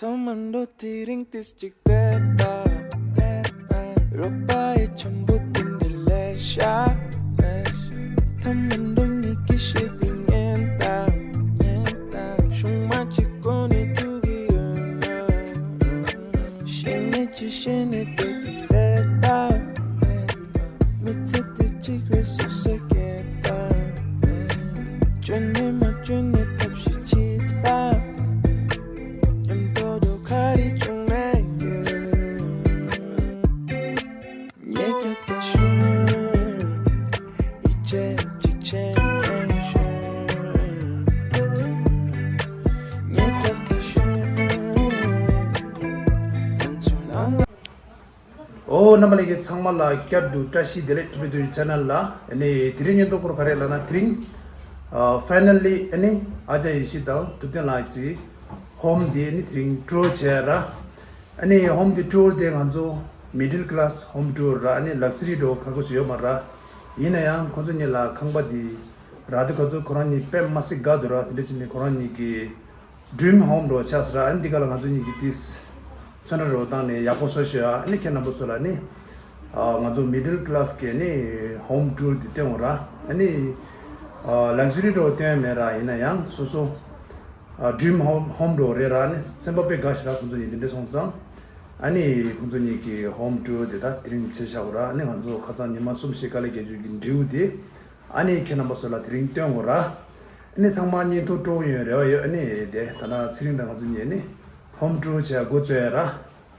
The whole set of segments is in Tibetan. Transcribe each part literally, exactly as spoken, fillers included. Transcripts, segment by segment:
ཐོག་མར་འགྲོ་དེ་རིང་ཏིས་ཅིག་བལྟས་པ། རོགས་པ་ཡི་ཆེན་པོ་དེ་འདྲ་ལས་ཤ། ཐོག་མར་འགྲོ་ཉིད་ཀྱི་ཤེས་དེ་ཉན་དང་། ཤུང་མ་གཅིག་གོ་ནས་ཐུག་གི་ཡོད་ན། ཤེས་ནས་ཅི་ཤེས་ནས་བལྟས་ཀྱི་རེད་ད། མི་ཚེ་འདི་གཅིག་རེད་སོ་སོས་སྐྱེལ་དང་། བཅོས་ནས་མ་བཅོས་ནས་ཐབས་ཤེས་བྱེད་དང་། མཉམ་དུ་འགྲོ་ག་རེ་བྱུང་ན་ཡོད། ཉེ་རྒྱབ་ཏུ་ཤོག་ཡིད་ཆེས་གཅིག་བྱས་ནས་ཤོག་ཉེ་རྒྱབ་ཏུ་ཤོག་ང་ཚོ་ནང་ལ། ཨོ། རྣམ་པ་ལྷན་རྒྱས་ཚང་མ་ལ་བསྐྱར་དུ་བཀྲ་ཤིས་བདེ་ལེགས། ཊི་བི་ཊུ་ཆེ་ནལ་ལ་ཨ་ནི་དེ་རིང་བརྙན་ཐུང་སྐོར་ག་རེ་ལབ་ན། དེ་རིང་ཨ་ཕའི་ནལ་ལི་ཨ་ནི་ཨ་ཅག་ཡེ་ཤེས་དང་ཐུབ་བསྟན་ལགས་ཀྱི་ཧོམ་དེ་ཨ་ནི་དེ་རིང་ཊུར་བྱས་ར། ཨ་ནི་ཧོམ་དེ་ཊུར་དེ་ང་ཚོ་མི་ཌལ་ཀི་ལ་སི་ཧོམ་ཊུར་ར། ཨ་ནི་ལག་ཟི་རི་འདྲ་བོ་ཁག་པོ་ཞིག་ཡོད་མ་ར། ཡིན་ན་ཡང་ཁོང་ཚོ་གཉིས་ལ་ཁང་པ་དེ་རག་དུས་སྐབས་སུ་ཁོ་རང་གཉིས་དཔེ་མི་སྲིད་དགའ་འདུག་ར། དེ་འདྲ་བྱས་ནས་ཁོ་རང་གཉིས་ཀྱི་ཌི་རིམ་ཧོམ་འདྲ་བོ་ཆགས་སོང་ར། ཨ་ནི་འདི་ག་ལ་ང་ཚོ་གཉིས་ཀྱིས་ཏིས་ཚོན་ཁྲ་འདྲ་བོ་བཏང་ནས་ཡག་པོ་བཟོས་ཤག་ཨ་ནི་ཁྱེད་རྣམ་པ་ཚོ་ལ་ནི་ཨ་ང་ཚོ་མི་ཌལ་ཀི་ལ་སི་གི་ནི་ཧོམ་ཊུར་འདི་སྟོན་འོང་ར། ཨ་ནི་ཨ་ལག་ཟི་རི་འདྲ་བོ་སྟོན་མེད་ར། ཡིན་ན་ཡང་སོ་སོ་ཨ་ཌི་རིམ་ཧོམ་ཧོམ་འདྲ་བོ་རེད་ར། ཨ་ནི་སེམས་པ་དཔེ་དགའ་ཤག་ར། ཁོང་ཚོ་གཉིས་འདི་འདྲ་སོང་ཙང་། ཨ་ནི་ཁོང་ཚོ་གཉིས་ཀྱི་ཧོམ་ཊུར་འདི་ད་དེ་རིང་བྱས་བཞག་གོ་ར། ཨ་ནི་ང་ཚོ་ཁ་སང་ཉི་མ་གསུམ་བཞི་དཀའ་ལས་བརྒྱབ་རྒྱུ་གི་འབྲས་བུ་དེ། ཨ་ནི་ཁྱེད་རྣམ་པ་ཚོ་ལ་དེ་རིང་སྟོན་དགོས་ར། ཨ་ནི་ཚང་མ་བརྙན་ཐུང་སྤྲོ་པོ་ཡོང་རེ་བ་ཡོད། ཨ་ནི་དེ་ད་ལྟ་ཚེ་རིང་དང་ང་ཚོ་གཉིས་ནི་ཧོམ་ཊུར་བྱས་འགོ་བཙུགས་ཡ་ར།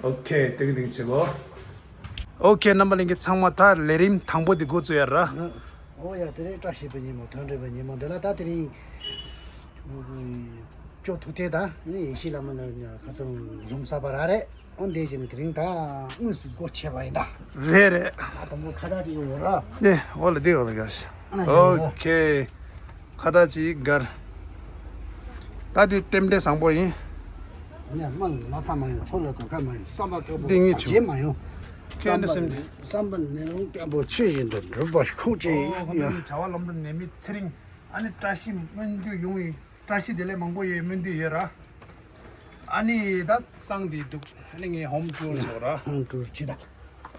ཨོ་ཁེ། ཏིང་ཏིང་བྱེད་གོ། ཨོ་ཁེ། རྣམ་པ་ལྷན་རྒྱས་ཚང་མ་ད་ལས་རིམ་དང་པོ་དེ་འགོ་བཙུགས་ཡ་ར། ཨོ་ཡ། དེ་རིང་བཀྲ་ཤིས་པའི་ཉིན་མོ། མཐུན་སྒྲིལ་པའི་ཉིན་མོ་འདི་ལ་ད་དེ་རིང་ཅོ་ཐུག་ཐེ་ད་ཡེ་ཤེས་ལ་མ་ན་ཁ་ཚོ་རུམ་གསར་པ་རག་རེད། ཨོ་འདི་བྱས་ནས་དེ་རིང་ད་དངོས་སུ་སྒོ་ཕྱེ་བ་ཡིན་ད། རེད་རེད། ད་དང་པོ་ཁ་བཏགས་ཅིག་ཡོང་ར། ནས་འོ་ལ་འདི་འོ་ལ་ག་ཤ། ཨ་ན་ཨོ་ཁེ། ཁ་བཏགས་ཅིག་གར། ད་འདི་རྟེན་འབྲེལ་བཟང་པོ་ཡིན། ནས་མ་ཡོང་ན་ཚ་མ་ཡོང་། ཚོ་ལ་དོ་ཁ་མ་ཡོང་། བསམ་པ་སྐྱོ་པོ་འདི་ངས་བྱས་བྱུང་མ་ཡོང་། ཁྱོད་འདི་སེམས་འདི། བསམ་པ་ནས་ལུང་སྐྱབས་པོ་ཆོས་བཞིན་དུ་འགྲུབ་པ་ཤོག་ཅེས། ཨོ་ཁོང་ཚོ་ནི་བྱ་བ་ལམ་དུ་ནས་མི་ཚེ་རིང་། ཨ་ནི་བཀྲ་ཤིས་སྨོན་འདུན་ཡོང་བའི། བཀྲ་ཤིས་བདེ་ལེགས་མང་པོ་ཡོད་སྨོན་འདུན་ཡོད་ར། ཨ་ནི་ད་སང་དེ་འདུག་ཨ་ནི་ངས་ཧོམ་ཊུར་བྱས་ར། ཧོམ་ཊུར་བྱེད་ད།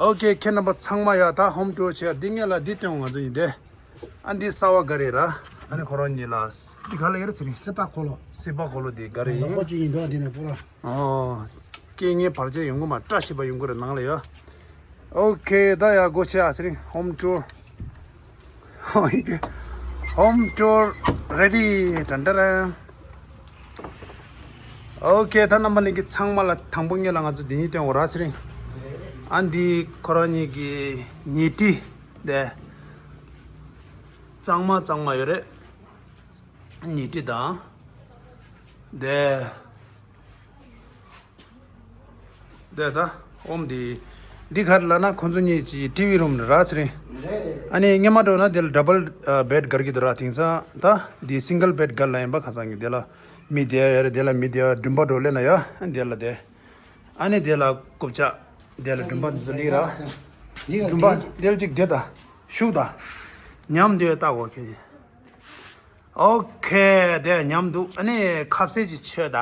ཨོ་ཁེ། ཁྱེད་རྣམ་པ་ཚང་མ་ཡ་ད་ཧོམ་ཊུར་བྱས། འདི་ངས་ལ་འདི་སྟོན་ང་ཚོ་ཡིན་ཏེ། ཨ་འདི་གསར་པ་ག་རེ་ར། ཨ་ནི་ཁོ་རང་གཉིས་ལ་འདི་ག་ལ་ཡོད་ར་ཚེ་རིང་། སྲིད་པ་འཁོར་ལོ། སྲིད་པ་འཁོར་ལོ་འདི་ག་རེ་ཡིན། ལོག་པ་ཅིག་ཡིན་འདུག་ཨ་འདི་ནས་པོ་ར། ཨོ། རྐྱེན་ངན་བར་ཆད་ཡོང་གི་མ། བཀྲ་ཤིས་པ་ཡོང་གི་རེད་ནང་ལ་ཡ། ཨོ་ཁེ། ད་ཡ་སྒོ་ཕྱེ་ཨ་ཚེ་རིང་། ཧོམ་ཊུར། ཧོམ་ཊུར་རེ་ཌི། ཏན་ཏན་རན། ཨོ་ཁེ། ད་རྣམ་པ་ལྷན་རྒྱས་ཚང་མ་ལ་དང་པོ་ཉིད་ལ་ང་ཚོ་འདི་གཉིས་སྟོན་འོ་ར་ཚེ་རིང་། ཨ་འདི་ཁོ་རང་གཉིས་ཀྱི་ཉལ་ཁྲི་དེ། གཙང་མ་གཙང་མ་ཡོད་རེད། ཉལ་ཁྲི་དང་། དེ། དེ་ད་ཨོམ་དེ། འདི་ག་རེ་ལབ་ན་ཁོང་ཚོ་གཉིས་ཀྱི་ཊི་ཝི་རུམ་རེད་ར་ཚེ་རིང་། རེད་རེད། ཨ་ནི་སྔོན་མ་འདྲ་བོ་ན་དེ་ལ་ཌབ་བལ་བེཌ་སྒར་གྱི་འདུག་ར། དེང་སང་ད་འདི་སིང་གལ་བེཌ་སྒར་ལ་ཡིན་པ། ཁ་སང་གི་དེ་ལ་མི་བསྡད་ཡ་ཡོད་རེད། དེ་ལ་མི་བསྡད་ཡ་འགྲུལ་པ་འགྲོ་སླེབས་ན་ཡ། ཨ་ནི་དེ་ལ་བསྡད། ཨ་ནི་དེ་ལ་རྐུབ་ཀྱག་དེ་ལ་འགྲུལ་པ་འདི་ཚོ་སླེབས་ར། འགྲུལ་པ་དེ་ལ་ཅིག་བསྡད་ད། བཞུགས་ད། ཉམས་དེ་ལྟ་གོ་ཁྱེད། ཨོ་ཁེ། དེ་ཉམས་འདུག་ཨ་ནི་ཁ་ཟས་ཅིག་མཆོད་ད།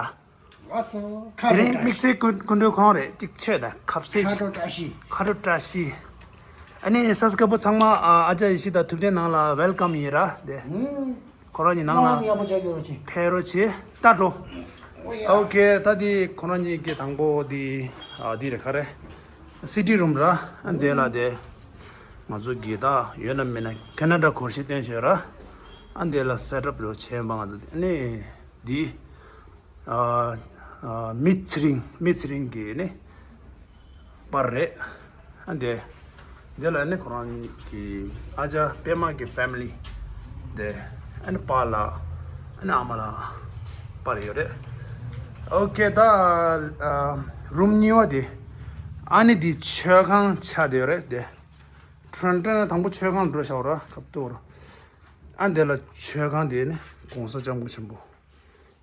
ལགས་སོ། ཁ་དེ་རིང་དམིགས་བསལ་སྐུ་སྐུ་མགྲོན་ཁོང་རེད། ཅིག་མཆོད་ད་ཁ་ཟས་ཅིག་ཁ་དྲོ་བཀྲ་ཤིས། ཁ་དྲོ་བཀྲ་ཤིས། ཨ་ནི་གཟའ་སྐར་པོ་ཚང་མ་ཨ་ཨ་ཅག་ཡེ་ཤེས་དང་ཐུབ་བསྟན་ནང་ལ་ཝེལ་ཀམ་ཡིན་ར་དེ། ཧུམ། ཁོ་རང་གཉིས་ནང་ལ་ཡག་པོ་བྱ་རྒྱུ་རོ་ཆེ། ཕེབས་རོགས་བྱེད་ད་འགྲོ། ཨོ་ཡ། ཨོ་ཁེ། ད་དེ་ཁོ་རང་གཉིས་ཀྱི་དང་པོ་དེ་ཨ་དེ་རེད་ག་རེ། སི་ཊི་རུམ་ར། ཨ་འདི་ལ་དེ་ང་ཚོ་གི་ད་ཡོད་ན་མེད་ན་ཁེ་ན་ཌ་སྒོར་གཞས་བཏོན་བྱས་ར། ཨ་འདི་ལ་སེ་ཊབ་རོ་ཆེན་པ་ང་ཚོ་ནི་འདི། ཨ་ཨ་མི་ཚེ་རིང་། མི་ཚེ་རིང་གི་ནི་པར་རེད། ཨ་འདི། འདི་ལ་ནི་ཁོ་རང་གི་ཨ་ཅག་པད་མ་གི་ཕེ་མི་ལི་དེ། ཨ་ནི་པཱ་ལགས། ཨ་ནི་ཨ་མ་ལགས་པར་ཡོད་རེད། ཨོ་ཁེ། ད་ཨ་རུམ་གཉིས་པ་དེ། ཨ་ནི་འདི་མཆོད་ཁང་ཆགས་བསྡད་ཡོད་རེད་དེ། ཁྲོན་ཁྲོན་དང་པོ་མཆོད་ཁང་འགྲོ་བཞག་ར་ཁབ་ཏོ་ར། ཨ་འདི་ལ་མཆོད་ཁང་དེ་ནི་གོང་ས་སྐྱབས་མགོན་ཆེན་པོ་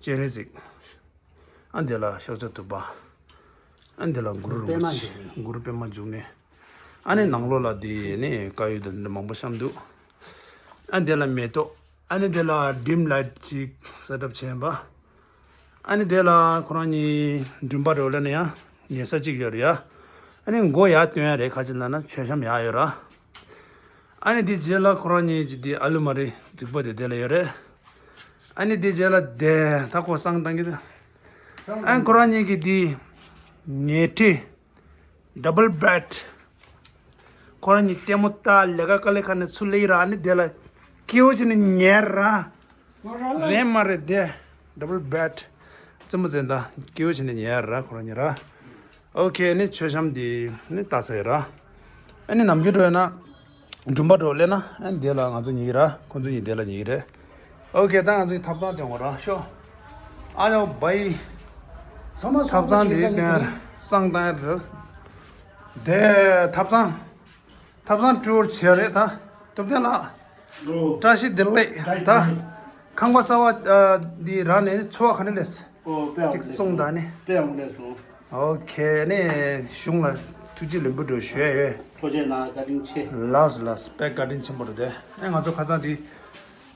སྤྱན་རས་གཟིགས། ཨ་འདི་ལ་ཤཱཀྱ་ཐུབ་པ། ཨ་འདི་ལ་གུ་རུ་རིན་པོ་ཆེ། གུ་རུ་པད་མ་འབྱུང་གནས། ཨ་ནི་ནང་ལོགས་ལ་དེ་ནི་དཀར་ཡོལ་དང་འདི་མང་པོ་བཤམས་འདུག་ཨ་འདི་ལ་མེ་ཏོག་ཨ་ནི་འདི་ལ་ཌིམ་ལའིཊ་ཅིག་སེ་ཊབ་བྱས་པ། ཨ་ནི་དེ་ལ་ཁོ་རང་གཉིས་མགྲོན་པོ་འདྲ་བོ་སླེབས་ན་ཡང་ཉལ་ས་གཅིག་ཡོད་རེད་ཡ། ཨ་ནི་མགོ་ཡར་སྟོན་ཡ་རེད། ག་ཅི་ལབ་ན་མཆོད་བཤམས་ཡར་ཡོད་ར། ཨ་ནི་དེ་རྗེས་ལ་ཁོ་རང་གཉིས་ཀྱི་དེ་ཨ་ལུ་མ་རི་རྫིག་པོ་དེ་དེ་ལ་ཡོད་རེད། ཨ་ནི་དེ་རྗེས་ལ་དེ་ད་ཁོ་བསང་བཏང་གི་འདུག་ཨ་ནི་ཁོ་རང་གཉིས་ཀྱི་དེ་ཉལ་ཁྲི། ཌབ་བལ་བེཌ། ཁོ་རང་གཉིས་ལྟད་མོ་ལྟ། ལས་ཀ་དཀའ་ལས་ཁག་ནས་ཚུར་སླེབས་ར། ཨ་ནི་དེ་ལ་སྐྱིད་པོ་བྱས་ནས་ཉལ་ར། ང་རང་ལ་རེད་མ་རེད་དེ། ཌབ་བལ་བེཌ། རྩེད་མོ་རྩེ་ད་སྐྱིད་པོ་བྱས་ནས་ཉལ་ར་ཁོ་རང་གཉིས་ར། ཨོ་ཁེ། ཨ་ནི་མཆོད་བཤམས་དེ་ནི་ལྟ་ས་ཡོད་ར། ཨ་ནི་ནམ་རྒྱུན་འགྲོ་ཡོད་ན། མགྲོན་པོ་འདྲ་བོ་སླེབས་ན་ཨ་ནི་དེ་ལ་ང་ཚོ་ཉལ་གྱི་ར། ཁོ་ཚོ་གཉིས་དེ་ལ་ཉལ་གྱི་རེད། ཨོ་ཁེ། ད་ང་ཚོ་ཐབ་ཚང་སྟོན་དགོས་ར་ཤོག་ཨ་ཡོ་བའི། ཚང་མ་ཐབ་ཚང་དེ་སྟོན་ར། བསང་བཏང་ཡ་དེ། དེ་ཐབ་ཚང་། ཐབ་ཚང་ཊུར་བྱས་རེད་ད། སྟོབས་ལྡན་ལགས། ཨོ། བཀྲ་ཤིས་བདེ་ལེགས། བཀྲ་ཤིས་བདེ་ལེགས། ད། ཁང་པ་གསར་པ་ཨ་འདི་རག་ནས་ཚོར་བ་ག་འདྲ་སླེབས། ཨོ་དཔེ་ཡག་པོ་སླེབས་སོང་། གཅིག་གསུངས་དང་ནི། དཔེ་ཡག་པོ་སླེབས་སོང་། ཨོ་ཁེ། ནས་གཞུང་ལ་ཐུགས་རྗེ་ལེགས་འབུལ་འདྲ་བོ་ཞུ་ཡ་ཡོད། ཐུགས་རྗེ་གནང་། བཀའ་དྲིན་ཆེ། ལགས་སོ་ལགས་སོ། དཔེ་བཀའ་དྲིན་ཆེན་པོ་རེད་དེ། ཨེ་ང་ཚོ་ཁ་སང་དེ་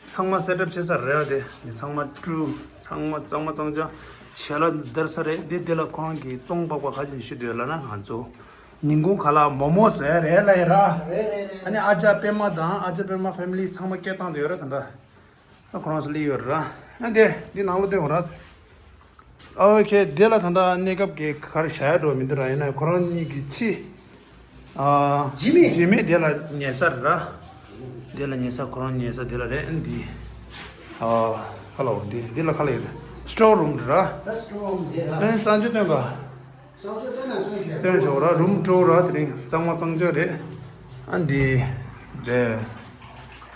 ཚང་མ་སེ་ཊབ་བྱས་ཚར་རེད་དེ། འདི་ཚང་མ་ཊུར། ཚང་མ་གཙང་མ་གཙང་རྐྱང་ཞལ་ལག་འདར་ས་རེད་དེ། དེ་ལ་ཁོ་རང་གིས་བཙོང་པག་པ་ག་ཅིག་ཞུ་འདོད་ལབ་ན། ང་ཚོ་ཉིན་གུང་ཁ་ལག་མོག་མོག་ཟ་ཡ་རེད་ལབ་ཡ་ར། རེད་རེད་རེད། ཨ་ནི་ཨ་ཅག་པད་མ་དང་ཨ་ཅག་པད་མ་ཕེ་མི་ལི་ཚང་མ་སྐད་བཏང་བསྡད་ཡོད་ར་ད་ལྟ། ཨ་ཁོ་རང་ཚོ་སླེབས་ཡོད་ར། ཨ་དེ་འདི་ནང་ལོགས་སྟོན་དགོས་ར། ཨོ་ཁེ། དེ་ལ་ད་ལྟ་གནས་སྐབས་ཀྱི་ག་རེ་བཞག་ཡ་འགྲོ་མི་འདུག་ར། ཡིན་ན་ཁོ་རང་གཉིས་ཀྱི་ཕྱི། ཨ། འཇིགས་མེད། འཇིགས་མེད་དེ་ལ་ཉལ་ས་རེད་ར། དེ་ལ་ཉལ་ས། ཁོ་རང་ཉལ་ས་དེ་ལ་རེད། ཨ་འདི། ཨ། ཁ་ལག་འོ་འདི་འདི་ལ་ཁ་ལག་ཡོད་རེད། སི་ཊོར་རུམ་རེད་ར། ད་སི་ཊོར་རུམ་དེ་ར། ཨ་གསང་སྤྱོད་སྟོན་ག་སྟོན་ཆོག་ར། རུམ་ཊུར་ར། དེ་རིང་གཙང་མ་གཙང་རྐྱང་རེད། ཨ་འདི། དེ།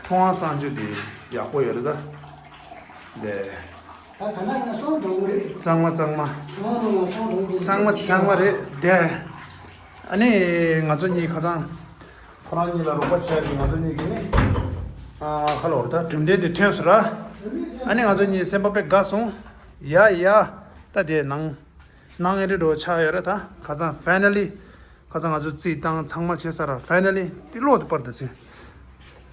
ཁྲོམ་གསང་སྤྱོད་དེ་ཡག་པོ་ཡོད་རེད་ད། དེ། ད་ག་ན་ཡིན་ན་སོང་དང་པོ་རེད། གཙང་མ་གཙང་མ། ཁྲོམ་ནང་ལ་སོང་དང་པོ་རེད། གཙང་མ་གཙང་མ་རེད་དེ། ཨ་ནི་ང་ཚོ་གཉིས་ཁ་སང་ཁོ་རང་གཉིས་ལ་རོགས་པ་བྱས་ཏེ་ང་ཚོ་གཉིས་ཀྱིས་ནི། ཨ་ཁ་ལོར་ད་གྲུབ་འབྲས་དེ་ཐོན་སོང་ར། ཨ་ནི་ང་ཚོ་གཉིས་སེམས་པ་དཔེ་དགའ་སོང་། ཡ་ཡ། ད་དེ་ནང་། ནང་ཨེ་འདྲ་འགྲོ་ཆགས་ཡོད་རེད་ད། ཁ་སང་ཕའི་ནལ་ལི། ཁ་སང་ང་ཚོ་རྩིས་བཏང་ཚང་མ་བྱས་ཚར་ར། ཕའི་ནལ་ལི་འདི་ལོག་ཏུ་པར་དུ་ཕྱིན།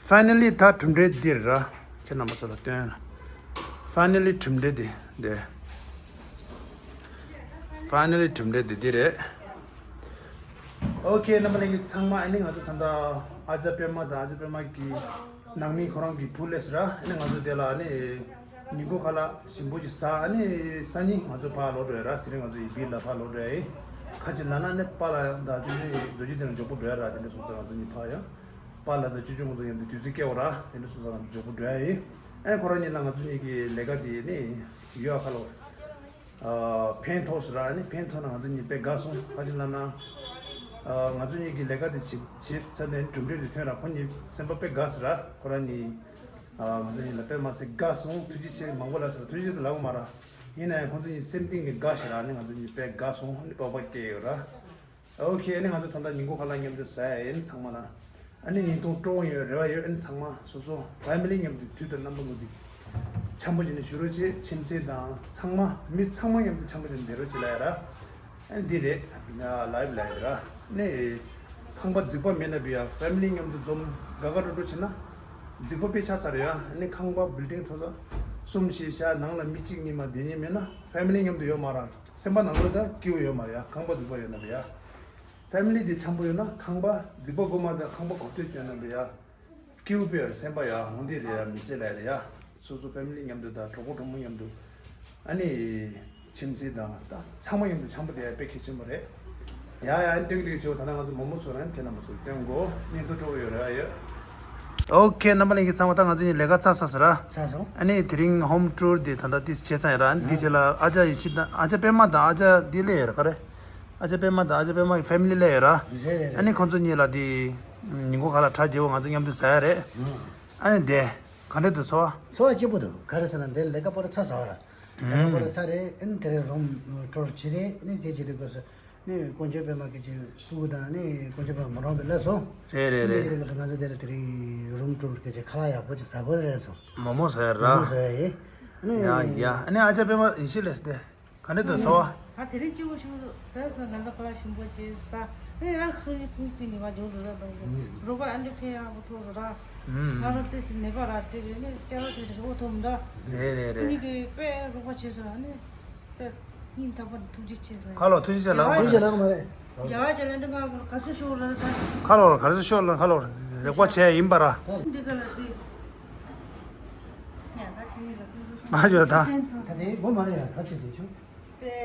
ཕའི་ནལ་ལི་ད་གྲུབ་འབྲས་འདི་རེད་ར། ཁྱེད་རྣམ་པ་ཚོ་ལ་སྟོན་ཡ་ལ། ཕའི་ནལ་ལི་གྲུབ་འབྲས་འདི་འདི། ཕའི་ནལ་ལི་གྲུབ་འབྲས་འདི་འདི་རེད། ཨོ་ཁེ། རྣམ་པ་ལྷན་རྒྱས་ཚང་མ། ཨ་ནི་ང་ཚོ་ད་ལྟ་ཨ་ཅག་པད་མ་དང་ཨ་ཅག་པད་མ་གི་ནང་མི་ཁོ་རང་གི་བུ་སླེབས་སོང་ར། ཨ་ནི་ང་ཚོ་དེ་ལ་ཨ་ནི་ཉིན་གུང་ཁ་ལག་ཞིམ་པོ་ཞིག་ཟ། ཨ་ནི་སང་ཉིན་ང་ཚོ་ཕར་ལོག་འགྲོ་ཡ་ར། ཚེ་རིང་ང་ཚོ་ཡི་བིར་ལ་ཕར་ལོག་འགྲོ་ཡ་ཡིན། ག་ཅི་ལབ་ན་ཨ་ནི་པཱ་ལགས་དང་ཅོ་ཅོ་ཡི་རྡོ་རྗེ་གདན་ལ་མགྱོགས་པོ་འགྲོ་ཡ་ར། དེ་འདྲ་སོང་ཙང་ང་ཚོ་གཉིས་ཕར་ཡ། པཱ་ལགས་དང་ཅོ་ཅོ་ང་ཚོ་མཉམ་དུ་དུས་ཚོད་སྐྱེལ་བ་ར། དེ་འདྲ་སོང་ཙང་ང་ཚོ་མགྱོགས་པོ་འགྲོ་ཡ་ཡིན། ཨ་ནི་ཁོ་རང་གཉིས་ལ་ང་ཚོ་གཉིས་ཀྱི་ལས་ཀ་དེ་ནི་ཅིག་ཡོད་ཨ། ཁ་ལོ། ཨ་ཕན་ཐོགས་སོང་ར། ཨ་ནི་ཕན་ཐོགས་ན་ང་ཚོ་གཉིས་དཔེ་དགའ་སོང་། ག་ཅི་ལབ་ན། ཨ་ང་ཚོ་གཉིས་ཀྱི་ལས་ཀ་དེ་བྱེད་བྱེད་ཚར་ནས་གྲུབ་འབྲས་དེ་ཐོན་ར། ཁོ་གཉིས་སེམས་པ་དཔེ་དགའ་སོང་ར། ཁོ་རང་གཉིས། ཨ་ང་ཚོ་གཉིས་ལ་དཔེ་མ་སྲིད་དགའ་སོང་། ཐུགས་རྗེ་ཆེ་མང་པོ་ལབ་སོང་། ཐུགས་རྗེ་ཆེ་དེ་ལབ་དགོས་མ་ར། ཡིན་ན་ཡང་ཁོ་ཚོ་གཉིས་སེམས་གཏིང་ནས་དགའ་སོང་ར། ཨ་ནི་ང་ཚོ་གཉིས་དཔེ་དགའ་སོང་། ཨ་ནི་སྤོབས་པ་སྐྱེས་ཡོད་ར། ཨོ་ཁེ། ཨ་ནི་ང་ཚོ་ད་ལྟ་ཉིན་གུང་ཁ་ལག་མཉམ་དུ་ཟ་ཡ་ཡིན་ཚང་མ་ལ། ཨ་ནི་ཉིན་ཐུང་སྤྲོ་བོ་ཡོད་རེ་བ་ཡོད། ཨ་ནི་ཚང་མ་སོ་སོ་ཕེ་མི་ལི་མཉམ་དུ་དུས་དང་རྣམ་པ་ཀུན་ཏུ་འཆམ་པོ་བྱས་ནས་བཞུགས་རོགས་བྱེད། ཁྱིམ་མཚེས་དང་ཚང་མ་མི་ཚང་མ་མཉམ་དུ་འཆམ་པོ་བྱས་ནས་བསྡད་རོགས་བྱེད་ལབ་ཡ་ར། ཨ་ནི་འདི་རེད། ལའིབ་ལབ་ཡ་ར། ཨ་ནི་ཁང་པ་རྫིག་པ་མེད་ན་བི་ཡ། ཕེ་མི་ལི་མཉམ་དུ་འཛོམས་དགའ་དགའ་སྤྲོ་སྤྲོ་བྱེད་ན། རྫིག་པ་དཔེ་ཆགས་ཚར་ཡ། ཨ་ནི་ཁང་པ་བིལ་ཌིང་མཐོ་ས་གསུམ་བཞི་བཞག་ནང་ལ་མི་གཅིག་གཉིས་མ་བསྡད་མཁན་མེད་ན་ཕེ་མི་ལི་མཉམ་དུ་ཡོད་མ་ར། སེམས་པ་ནང་ལོགས་ད་སྐྱིད་པོ་ཡོད་མ་རེད་ཡ། ཁང་པ་རྫིག་པ་ཡོད་ན་བི་ཡ། ཕེ་མི་ལི་དེ་འཆམ་པོ་ཡོད་ན། ཁང་པ་རྫིག་པ་དགོས་མ་རེད། ཁང་པ་གོ་ཐོས་བྱོན་ན་བི་ཡ། སྐྱིད་པོ་ཡོད་རེད། སེམས་པ་ཡ་འོང་དེ་རེད་ཡ། མི་ཚེ་ལ་ཡ་རེད་ཡ། སོ་སོ་ཕེ་མི་ལི་མཉམ་དུ་དང་གྲོགས་པོ་གྲོགས་མོ་མཉམ་དུ། ཨ་ནི། ཁྱིམ་མཚེས་དང་ད་ཚང་མ་མཉམ་དུ་འཆམ་པོ་བསྡད་ཡ་དཔེ་གལ་ཆེན་པོ་རེད། ཡ་ཡ། ཨ་ནི་སྟོན་གྱི་འདུག་ཆེ་བོ། ད་ལྟ་ང་ཚོ་མོག་མོག་ཟ་ར། ཨ་ནི་ཁྱེད་རྣམ་པ་ཚོར་སྟོན་དགོས། བརྙན་ཐུང་སྤྲོ་པོ་ཡོད་རེད་ཡ། ཡོད། ཨོ་ཁེ། རྣམ་པ་ལྷན་རྒྱས་ཚང་མ། ད་ང་ཚོ་གཉིས་ལས་ཀ་ཚར་ཚར་སོང་ར། ཚར་སོང་། ཨ་ནི་དེ་རིང་ཧོམ་ཊུར་དེ་ད་ལྟ་དེ་བྱས་ཚར་ཡིན་ར། ཨ་ནི་དེ་རྗེས་ལ་ཨ་ཅག་ཡེ་ཤེས་དང་ཨ་ཅག་པད་མ་དང་ཨ་ཅག་དེ་སླེབས་ཡོད་ར། ག་རེ། ཨ་ཅག་པད་མ་དང་ཨ་ཅག་པད་མ་གི་ཕེ་མི་ལི་སླེབས་ཡོད་ར། རེད་རེད་རེད། ཨ་ནི་ཁོང་ཚོ་གཉིས་ལ་དེ་ཉིན་གུང་ཁ་ལག་གྲ་རྒྱས་པོ་ང་ཚོ་མཉམ་དུ་ཟ་ཡ་རེད། ཨ་ནི་དེ་ག་འདྲ་འདུག་ཚོར་བ། ཚོར་བ་སྐྱིད་པོ་འདུག་ག་རེ་ཟེར་ན་འདིར་ལས་ཀ་པོ་ར་ཚར་སོང་ར། ལས་ཀ་པོ་ར་ཚར་རེད། ཨ་ནི་དེ་རིང་རུམ་ཊུར་བྱས་རེད། ཨ་ནི་དེ་བྱེད་དུས་སྐབས་སུ་ནི་དཀོན་མཆོག་པད་མ་སྐད་ཅིག་སྤུ་གུ་དང་ནི་དཀོན་མཆོག་པད་མ་མོ་རང་པའི་ལ་སོང་། རེད་རེད་རེད། ཨ་ནི་དེ་རིང་སྐབས་སུ་ང་ཚོ་དེ་ལ་དེ་རིང་རུམ་ཊུར་སྐད་ཅིག་ཁ་ལག་ཡག་པོ་ཅིག་ཟ་དགོས་རེད་སོང་། མོག་མོག་ཟ་ཡ་ར། མོག་མོག་ཟ་ཡ་ཡིན། ཨ་ནི། ཡ་ཡ། ཨ་ནི་ཨ་ཅག་པད་མ་ཡེ་ཤེས་སླེབས་སོང་སྟེ། ག་འདྲ་འདུག་ཚོར་བ། ད་དེ་རིང་སྐྱིད་པོ་ཞིག་འདུག་དེ་ཚོ་ང་ཚོ་ཁ་ལག་ཞིམ་པོ་ཅིག་ཟ། ཨེ་ཡང་སང་ཉིན་ཁོང་གི་ནད་པ་མགྱོགས་འགྲོ་ར་འདུག་ཟེར། རོགས་པ་ཨ་འདྲ་ཕན་ཡག་པོ་ཐོགས་སོང་ར། ང་རང་ཏོག་ཙམ་ནད་པ་ར། དེ་རེད། ནི་སྐྱ་རོགས་དེ་འདྲ་ཞིག་འོ་ཐོབ་མི་འདུག་རེད་རེད་རེད། ཁོང་གཉིས་ཀྱིས་དཔེ་རོགས་པ་བྱས་སོང་། ཨ་ནི། སྙིང་ཐག་པ་ནས་ཐུགས་རྗེ་ཆེ་ལ། ཁ་ལོ་ཐུགས་རྗེ་ཆེ་ལ། རྒྱ་བ་ཇེ་ལ་མ་རེད། རྒྱ་བ་ཇེ་ལ་འདི་མ་ག་ས་ཤོར་ར་ད། ཁ་ལོ་ག་ས་ཤོར་ལ། ཁ་ལོ་རེག་པ་བྱས་ཡིན་པ་ར། འདི་ག་ལ་འདི། ཡ་ད་ཕྱི་ལ་ཁུ་ཁུ་ཤི། ང་ཡོད་ད། ད་ནི་སྒོ་མ་རེད་ཡ། ཁ་ཆེ་དེ་ཆུ། དེ།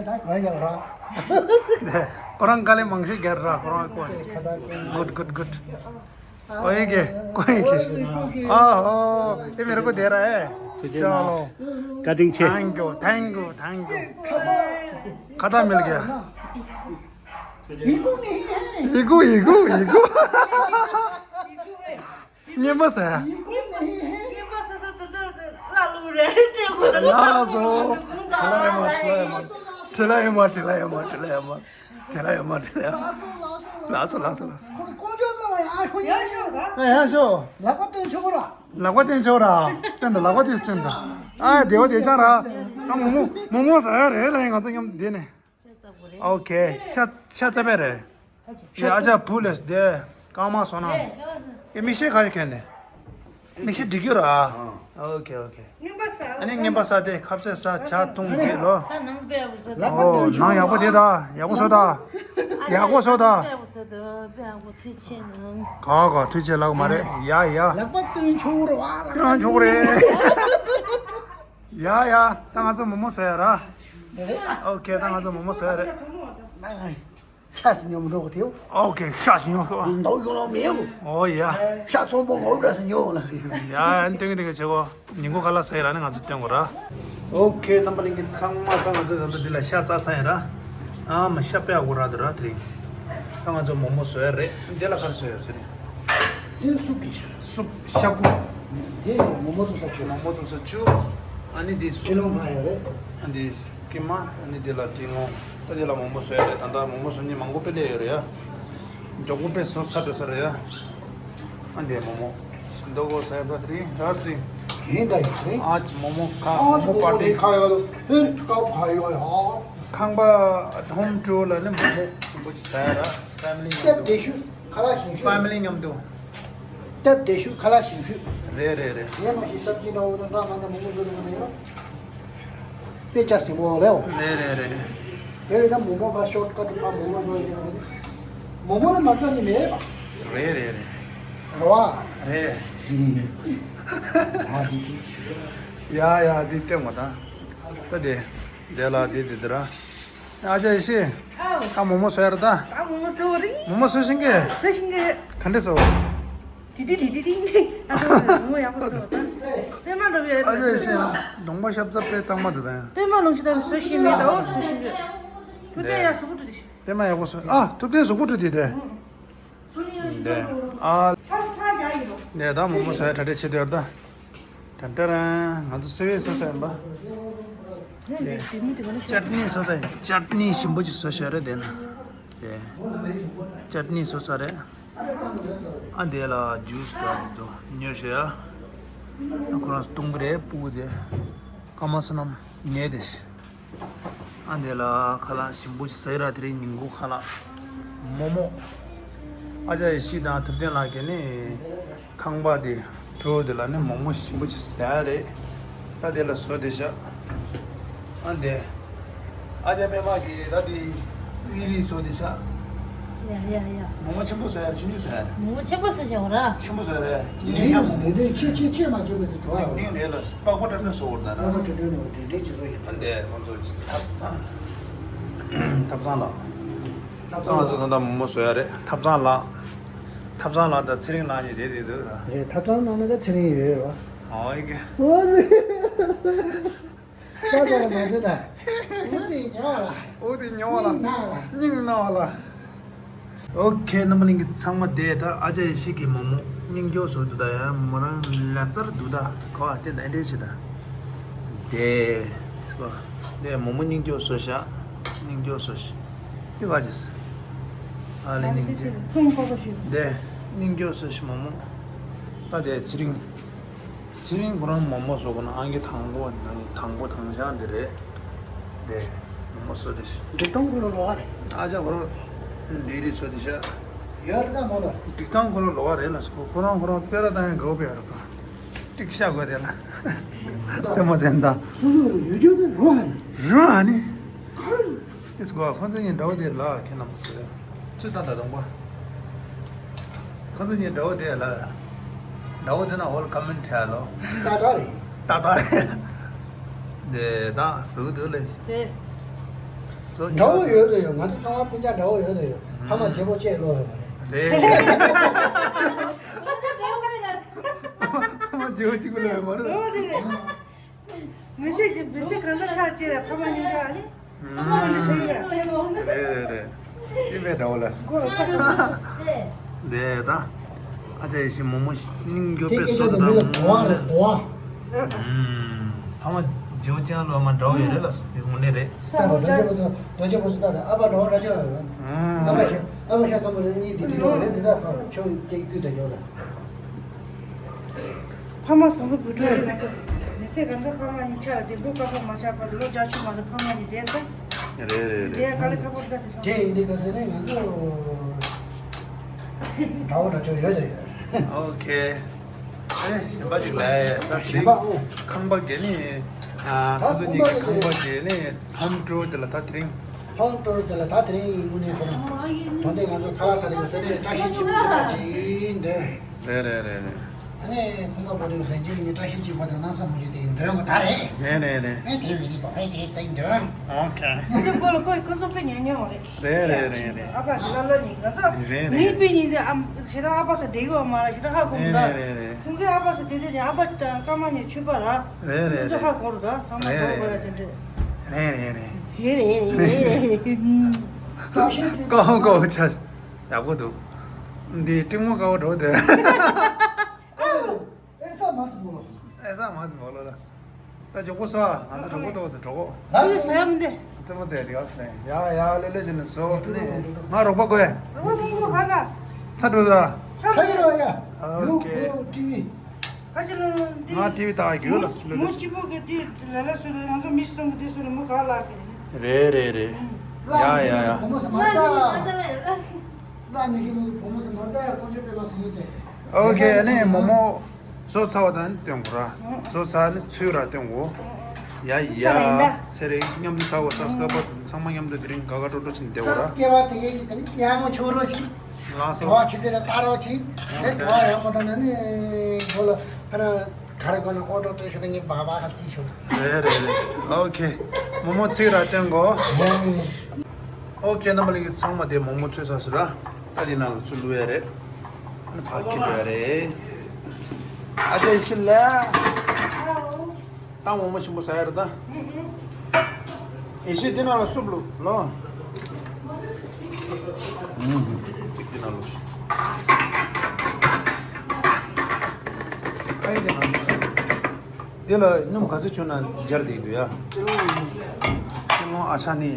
ད་ག་ཡ་ར། ཁོ་རང་དཀའ་ལས་མང་ཤོས་རྒྱག་ར་ཁོ་རང་ཁོ། ཁ་ད་ཁོ། Good, good, good. ཨོ་ཡེ་གེ་ཀོ་ཡེ་གེ། ཨ་ཧོ། ཨེ་མེ་རེ་ཀོ་དེ་ར་ཨེ། ཅང་ལོ། བཀའ་དྲིན་ཆེ། Thank you, thank you, thank you. खाता मिल गया। ये को नहीं है। ये को, ये को, ये को। ཉན་པ་ཟེར། ये को नहीं है। ཉན་པ་ཟེར་ཟེར་ད་ད་ད་ལ་ལུ་རེ་ཏྲེ་གོ་ད། ལགས་སོ། ཁྲེ་ལ་ཡ་མ། ཁྲེ་ལ་ཡ་མ། ཁྲེ་ལ་ཡ་མ། ཁྲེ་ལ་ཡ་མ། ཁྲེ་ལ་ཡ་མ། དེ་ལ་ཡོད་མ་དེ་ལ་ཡོད། ལགས་སོ་ལགས་སོ། ལགས་སོ་ལགས་སོ་ལགས་སོ། ཁོ་ཀོང་ཇོ་པེ་བ་ཡང་ཁོ་ཡང་ཤོག་ར། ཨ་ཡང་ཤོག། ལག་པ་སྟོན་ཆོག་ར། ལག་པ་སྟོན་ཆོག་ར། སྟོན་དང་ལག་པ་སྟོན་སྟོན་དང་། ཨ་བདེ་བ་བདེ་ཆང་ར། ཨ་མོ་མོ་མོ་མོ་ཟ་ཡ་རེད་ལ་ཡིན་ང་ཚོ་མཉམ་དུ་བསྡད་ནས། ཨོ་ཁེ་ཤ་ཤ་ཚ་པས་རེད། ཨེ་ཨ་ཅག་བུ་ལས་བསྡད་རྐང་མ་སོང་ན། ཨེ་མིག་ཤེལ་ག་ཡོད་ཁྱོད་ནས། མིག་ཤེལ་འགྲིག་གི་ར། ཨོ་ཁེ་ཨོ་ཁེ། རྔན་པ་ཟ། ཨ་ནི་རྔན་པ་ཟ་སྟེ་ཁ་ཟས་ཟ་ཇ་འཐུང་གི་ལོ། ད་ནང་པའི་ཨ་བུ་ཟ། ལག་པ་ཨོ་སྟོན་ཆོག་ནང་ཡག་པོ་དེ་ད་ཡག་པོ་བཟོ་ད། ཡག་པོ་བཟོ་ད། ཨ་བུ་ཟ་ད་པའི་ཨ་བུ་ཐུགས་ཆེ་ནང་། ག་ག་ཐུགས་ཆེ་ལགས་མ་རེད་ཡ་ཡ། ལག་པ་སྟོན་ཆོག་ར་བ། སྟོན་ཆོག་རེད། ཡ་ཡ་ད་ང་ཚོ་མོག་མོག་ཟ་ཡ་ར། ཨོ་ཁེ་ད་ང་ཚོ་མོག་མོག་ཟ་ཡ་རེད། ཤ་ཞིམ་ཉོ་མི་འགྲོ་གི་དེའོ། ཨོ་ཁེ་ཤ་ཞིམ་ཉོ་ཤོག་ཨ། འདའ་ཡོང་ལོ་མེད་གོ། ཨོ་ཡ། ཤ་ཚོང་པོ་ངོ་འདྲ་སེ་ཉོ་ལ། ཡ་ཡ་སྟོན་གི་སྟོན་གི་བྱེད་གོ། ཉིན་གུང་ཁ་ལག་ཟ་ཡི་ར་ནི་ང་ཚོ་སྟོན་གོ་ར། ཨོ་ཁེ་རྣམ་པ་ལྷན་རྒྱས་ཚང་མ་ད་ང་ཚོ་ད་ལྟ་འདི་ལ་ཤ་བཙལ་ས་ཡིན་ར། ཨ་མ་ཤ་དཔེ་ཡག་པོ་རག་འདུག་ར་དེ་རིང་། ད་ང་ཚོ་མོག་མོག་བཟོ་ཡ་རེད། འདི་ལ་ག་རེ་བཟོ་ཡ་ཟེར་ནས། འདི་ལ་སུབ་གི་ཤ། སུབ་ཤ་ཁུ། འདི་མོག་མོག་བཙོ་ས་བཅུག་མོག་མོག་བཙོ་ས་བཅུག་ཨ་ནི་འདི་སུབ། ཀི་ལོང་ཕ་ཡ་རེད། ཨ་འདི། ཀི་མ། ཨ་ནི་འདི་ལ་ཏྲིང་ངོ་། ད་འདི་ལ་མོག་མོག་བཟོ་ཡ་རེད། ད་ལྟ་མོག་མོག་བཟོ་མཁན་མང་པོ་དཔེ་སླེབས་ཡོད་རེད་ཡ། མགྱོགས་པོ་དཔེ་བཟོ་ཚར་འགྲོ་ས་རེད་ཡ། ཨ་འདི་མོག་མོག་ཞིམ་མདོག་གོ་ས་ཡ་པ་ཏྲིང་ར་ཏྲིང་། ཧེ་ད་ཡིན་ཏྲིང་། ཨ་ཅི་མོག་མོག་ཁ་མོག་མོག་པ་ཏྲིང་། ཁ་ཡོད་ཧེ་ཁ་ཕ་ཡོད་ཧ། ཁང་པ་ཧོམ་ཊུར་ལ་ནི་མོག་མོག་ཞིམ་པོ་ཞིག་ཟ་ཡ་ར། ཕེ་མི་ལི་མཉམ་དུ། ཁ་ལག་ཞིམ་ཤོས། ཕེ་མི་ལི་མཉམ་དུ། སྟབས་བདེ་ཤོས་ཁ་ལག་ཞིམ་ཤོས། རེད་རེད་རེད། ངས་མ་ཤེས་སབ་ཇི་འདྲ་བོ་དང་འདྲ་མ་འདྲ་མང་པོ་བཟོ་འདུག་ན་ཡང་། དཔེ་ཆ་ཟིན་པོ་ལེའོ། རེད་རེད་རེད། དེ་རེད་ན་མོག་མོག་ཕ་ཤོར་ཀ་ཊི་ཕ་མོག་མོག་བཟོ་ཡི་དེ་ནི། མོག་མོག་ལ་མ་ཀ་ནི་མེད་པ། རེད་རེད་རེད། རེད་བ། རེད། ཡ་ཡ་འདི་ལྟད་མོ་དང་། ད་དེ། དེ་ལ་དེ་དེ་དེ་ར། ཨ་ཅག་ཡེ་ཤེས། ཨའོ། ད་མོག་མོག་བཟོ་ཡ་རེད་ད། ད་མོག་མོག་བཟོ་བ་རེད། མོག་མོག་བཟོ་ཤེས་ཀྱི། བཟོ་ཤེས་ཀྱི། ག་འདྲ་བཟོ། དི་དི་དི་དི་དི། ཨ་ཅག་མོག་མོག་ཡག་པོ་བཟོ་ད། པད་མ་འགྲོ་གི་ཡོད། ཨ་ཅག་ཡེ་ཤེས། གདོང་པ་ཤབ་ཚ་པད་གཙང་མ་དེ་ད་ཡང་། པད་མ་ལོང་ཤི་ད་བཟོ་ཤེས་མེད་ད། འོ་བཟོ་ཤེས་ཀྱི། ཐུབ་བསྟན་ཡག་བཟོ་པོ་འགྲོ་དེ་ཤི། པད་མ་ཡག་པོ་བཟོ། ཨ་ཐུབ་བསྟན་བཟོ་པོ་འགྲོ་དེ་དེ། འདི། ཨ། འདི་ད་མོག་མོག་བཟོ་ཡ་གྲ་སྒྲིག་བྱེད་དུ་ཡོད་ད། ཏན་ཏན། ང་ཚོ་སེ་བའི་སོ་སོ་ཡིན་པ། ཅཊ་ནི་སོ་སོ་ཡིན། ཅཊ་ནི་ཞིམ་པོ་ཅིག་བཟོ་ཤ་རེད་དེ་ན། དེ། ཅཊ་ནི་སོ་སོ་རེད། ཨ་འདི་ལ་ཇུས་དང་དེ་ཚོ་ཉོས་ཤ་ཡ། ཨ་ཁོ་རང་སྟོང་གི་རེད་སྤུ་གུ་དེ། ཀ་མ་སོ་ནམ་ཉེ་དེ་ཤ། ཨ་འདི་ལ་ཁ་ལག་ཞིམ་པོ་ཞིག་ཟ་ཡི་ར། དེ་རིང་ཉིན་གུང་ཁ་ལག་མོག་མོག་ཨ་ཅག་ཡེ་ཤེས་དང་ཐུབ་བསྟན་ལགས་ཀྱིས་ནི་ཁང་པ་དེ་གྲོ་དེ་ལ་ནི་མོག་མོག་ཞིམ་པོ་ཞིག་ཟ་ཡ་རེད། ད་དེ་ལ་བཟོ་དེ་ཤ། ཨ་འདི། ཨ་ཅག་པད་མ་གིས་ད་དེ་ཨི་རི་བཟོ་དེ་ཤ། ཡ་ཡ་ཡ། མོག་མོག་ཆེན་པོ་བཟོ་ཡ་རེད། ཆུང་ཆུང་བཟོ་ཡ་རེད། མོག་མོག་ཆེན་པོ་བཟོ་བྱ་བ་ར། ཆེན་པོ་བཟོ་ཡ་རེད། དེ་འདྲའི་ཆེ་ཆེ་ཆེ་མ་བྱེད་པའི་ཟེར་བྲོ་ཡ་རེད། དེ་འདྲའི་ལ་པགས་པ་འདྲ་འདྲ་བཟོ་བར་ད་ར། པགས་པ་འདྲ་འདྲ་ནོ་དེ་འདྲའི་ཅིག་བཟོ་ཡིན། ཨ་འདི་ཁོང་ཚོ་ཅིག་ཐབ་ཚང་། ཐབ་ཚང་ལགས། ཐབ་ཚང་ལགས་ཚོ་ད་ལྟ་མོག་མོག་བཟོ་ཡ་རེད། ཐབ་ཚང་ལགས། ཐབ་ཚང་ལགས་དང་ཚེ་རིང་ལགས་གཉིས་བསྡད་བསྡད་འདུག་ད། རེད། ཐབ་ཚང་ནང་ན་ད་ཚེ་རིང་ཡོད་རེད་བ། ཨོ་ཡི་གེ། ཨོ་ཙི། ཙག་ཙག་ལ་མ་འདུག་ད། ཨོ་ཙི་ཉོ་བ་ལ། ཨོ་ཙི་ཉོ་བ་ལ། སྙིང་ན་ལ། སྙིང་ན་བ་ལ། ཨོ་ཁེ། རྣམ་པ་ལྷན་རྒྱས་ཚང་མ་བསྡད་ད། ཨ་ཅག་ཡེ་ཤེས་ཀྱིས་མོག་མོག་སྙིང་སྐྱོ་བཟོ་འདུག་ད། ཡ་མོ་རང་ལ་ཙར་འདུག་ད། ག་བ་དེ་འདྲ་འདྲ་བྱེད་ད། དེ། དེ་མོག་མོག་སྙིང་སྐྱོ་བཟོ་ཤ། སྙིང་སྐྱོ་བཟོ་ཤ། དེ་ག་ཅི་ཟེར། ཨ་ལེ་སྙིང་རྗེ། དེ་སྙིང་སྐྱོ་བཟོ་ཤ་མོག་མོག་ད་དེ་ཚེ་རིང་། ཚེ་རིང་ཁོ་རང་མོག་མོག་བཟོ་དགོས་ན་ཨང་ཀི་དང་པོ་ནང་དང་པོ་དང་ཤང་དེ་རེད། དེ་མོག་མོག་བཟོ་དེ་ཤ། སྒྲིག་སྟངས་ཁོ་རང་ལོགས་ཀ་རེད། ཨ་ཅག་ཁོ་རང་འདི་རེད་བཟོ་དེ་ཤ། ཡར་ད་མོ་ལ། སྒྲིག་སྟངས་ཁོ་རང་ལོགས་ཀ་རེད་ལ། ཁོ་ཁོ་རང་ཁོ་རང་སྟེར་ར་བཏང་ཡང་དགའ་བོ་ཡོད་རེད་པ། ཤ་དགོས་དེ་ལ། རྩེད་མོ་རྩེད་ད། སོ་སོ་ཡོད་ཆོག་དེ་རོ་ཧ་ཡ། རོ་ཧ་ནི། གར། ཨིས་གོ་ཁོང་ཚོ་གཉིས་འདྲ་བོ་དེ་ལ་ཁྱེད་རྣམས་ཚོ། ཚུལ་ད་ད་དང་པོ། ཁོང་ཚོ་གཉིས་འདྲ་བོ་དེ་ལ། འདྲ་བོ་དེ་ན་འོལ་ཁ་མེན་ཁྲ་ལོ། ཏག་ཏག་རེད། ཏག་ཏག་རེད། དེ་ད་སུ་དུ་ལེ། དེ། སོ་འདྲ་བོ་ཡོད་དོ་ཡོད། ང་ཚོ་ཚང་མ་སྤུན་ཀྱག་འདྲ་བོ་ཡོད་དོ་ཡོད། ཕ་མ་བརྗེ་པོ་བཅས་ལོ་ཡོད་མ་རེད། རེད། ཕ་མ་བརྗེ་པོ་གཅིག་པུ་ལོ་ཡོད་མ་རེད། ལོ་དེ་རེད། མི་ཚེ་གི་མི་ཚེ་གང་ལ་ཆགས་ཅེས་ལ་ཕ་མ་གཉིས་ཀ་ཨ་ནི། ཕ་མ་གཉིས་ཆགས་ཡིན་ལ། རེད་རེད་རེད། དེ་བས་འདྲ་བོ་ལ། གོ་ཆག་དེ་ད། ཨ་ཅག་ཡེ་ཤེས་མོག་མོག་སྙིང་རྒྱོ་དཔེ་སོ་དང་། མོ་ལ་གོ་བ། ཕ་མ་བརྗེ་པོ་ཅན་ལོ་མ་འདྲ་བོ་ཡོད་རེད་ལ་དེ་དངོས་གནས་རེད། ས་རྡོ་རྗེ་པོ་ཚོ་རྡོ་རྗེ་པོ་ཚོ་ད་ད་ཨ་ཕ་འདྲ་བོ་ར་ཅོ། ཨ་ཕ་ཤ་ཨ་ཕ་ཤ་ཀ་མོ་རེད། གཉིས་དེ་དེ་འདྲ་བོ་རེད། འདི་ད་ཁོ་ཆོ་ཅེ་ཀུ་ད་ཡོད་ལ། ཕ་མ་བཟང་པོ་བུ་ཕྲུག་ཡིན་ན། མི་ཚེ་གང་ཚང་ཕ་མ་གཉིས་ཆ་ལ་བདེ་པོ་དཀའ་ཁག་མ་ཆགས་པར་ལོ་བརྒྱ་ཆུ་མ་རུ་ཕ་མ་གཉིས་བསྡད་ད། རེད་རེད་རེད། བསྡད་དཀའ་ལས་ཁག་པོ་རེད་ད་དེ་སོང་། དེ་ཡིན་དུས་ག་ཟེར་ན་ང་ཚོ་འདྲ་བོ་འདྲ་ཆོ་ཡོད་དོ་ཡོད། ཨོ་ཁེ། ཨེ་གཞན་པ་ཅིག་ལ་ད་གཞན་པ་ཨོ། ཁང་པ་གས་ནི། ཨ་ད་ཁོ་ཚོ་གཉིས་ཀྱི་ཁང་པ་གས་ནི་ཧོམ་ཊུར་དེ་ལ་ད་དེ་རིང་། ཧོམ་ཊུར་དེ་ལ་ད་དེ་རིང་དངོས་གནས་ཁོ་རང་དོན་དེ་ང་ཚོ་ཁ་ལག་ཟ་རེ་བ་ཟ་ནས་བཀྲ་ཤིས་ཆེན་པོ་ཟེར་བ་ཅིག་འདི། རེད་རེད་རེད་རེད། ཨ་ནི་ཁོང་པ་པོ་དེ་གཟན་ཆེན་གྱི་བཀྲ་ཤིས་ཆེན་པོ་དང་སྣང་ས་ནོར་ཞིག་དེ་འདོན་དགོས་ད་རེད། རེད་རེད་རེད། ཨེ་དེ་བས་དེ་དོ་ཧེ་དེ་ཙེང་འདོན། ཨོ་ཁེ། ཁོ་ཚོ་ཁོ་ལ་ཁོའི་ཁོ་ཚོ་དཔེ་ཉན་མྱོང་རེད། རེད་རེད་རེད་རེད། ཨ་ཕ་གི་ལ་ལ་ནི་ང་ཚོ་རེད་རེད་མིའི་རེད། དཔེ་ཉིན་དེ་ཨམ་ཞེ་དྲག་ཨ་ཕ་ས་བསྡད་ཡོད་མ་ར་ཞེ་དྲག་ཧ་གོ་མི་རེད་འདུག་རེད་རེད་རེད། ཁོང་གི་ཨ་ཕ་ས་བསྡད་དེ་ནི་ཨ་ཕ་དང་སྐར་མ་ནས་ཆུད་པ་ར། རེད་རེད་ཁོང་ཚོ་རེད། ཧ་གོ་རུ་འདུག་ཚང་མ་རེད་གོ་རེད་བ་ཡ་དེ་འདྲས། རེད་རེད་རེད། ཧེ་རེད་རེད་རེད་རེད། ཀོ་ཀོ་ཆ། ཡག་པོ་འདུག་འདི་ཀྲིང་མོ་དཀར་པོ་འགྲོ་དེ། ཨེ་ས་མ་ཐུབ་བོ། ཨེ་ས་མ་ཐུབ་བོ་ལོ་ལ། ད་མགྱོགས་པོ་ས་ང་ཚོ་གྲོགས་པོ་ཏོག་ཙེ་གྲོགས་པོ། ལ་ཡོད་ས་ཡ་མི་འདི། རྩེད་མོ་རྩེ་དེ་ག་ས་ལེ་ཡ་ཡ་ལེ་ལེ་ཅི་ནི་སོ་ནི་ང་རོགས་པ་དགོས། རོགས་པ་མོ་ཧ་ག་ཚ་འགྲོ་ད། ཚ་ཡི་རོ་ཡ། ཨོ་ཡུ་ཁེ། གོ་ཊི་བི། ཁ་ཅི་ལ་ལ་འདི། ང་ཊི་བི་ལྟ་གི་ཡོད་ལ་སི་ལེ་མོ་ལེ་ཅི། གཅིག་པོ་གི་འདི་ལ་ལ་སུ་ལ་ང་ཚོ་མི་སྟོང་གི་འདི་སུ་ལ་མོ་ག་ལ་གི་རེད། རེད་རེད་རེད། ཡ་ཡ་ཡ། བུ་མོ་ས་མ་ད། ལ་མི་གི་མོ་བུ་མོ་ས་མ་ད་ཀོ་ཅོ་པེ་ལ་སི་ཡོད་དེ། ཨོ་ཁེ། ཨ་ནི་མོ་མོ་བཟོ་ཚར་བ་དང་སྟོན་གོ་ར། བཟོ་ཚར་ནི་ཚུལ་ར་སྟོན་གོ། ཡ་ཡ། ཚེ་རིང་མཉམ་དུ་ཚ་བོ་ས་སྐ་པ་ཚང་མ་མཉམ་དུ་དེ་རིང་དགའ་དགའ་སྤྲོ་སྤྲོ་ཕྱིན་བསྡད་གོ་ར། ས་སྐེ་བ་དེ་གའི་གི་དེ་རིང་ཡ་མོ་ཆུང་རོ་ཞིག་ལགས་སོ། གྲོགས་ཆེ་ཆེ་ལ་ལྟ་རོགས་གྱིས། ཨོ་ཁེ། གྲོགས་ཡག་པོ་དང་ནི་ཁོ་ལ་ཕ་ན་ག་རེ་གོ་ན་ཨོ་ཏོ་ཏོ་ཤོད་ངས་བ་བ་ཧ་ཅི་ཤོད། རེད་རེད་རེད། ཨོ་ཁེ། མོ་མོ་ཚིག་ར་སྟོན་གོ། ཨོ་ཁེ། རྣམ་པ་ལྷན་རྒྱས་ཚང་མ་དེ་མོ་མོ་ཚོས་ས་སུ་ར། ད་དེ་ནང་ལ་ཚུར་བླུག་ཡ་རེད། ཨ་ནི་ཕར་འཁྱེར་འགྲོ་ཡ་རེད། ཨ་ཅེ་ཤི་ལ། ད་མོག་མོག་ཞིམ་པོ་ཟ་ཡ་རེད་ད། ཡེ་ཤེས་འདི་ནང་ལ་སུབ་བླུགས་ལོ། གཅིག་འདི་ནང་བླུགས་ཤིག་ཨ་ཡེ་འདི་ནང་བླུགས་ཤིག་འདི་ལ་སྣུམ་ག་ཚོད་བྱུང་ན་སྦྱར་བསྡད་འདུག་ཡ། ཀྱི་ལོང་ཨ་ཆ་ནི།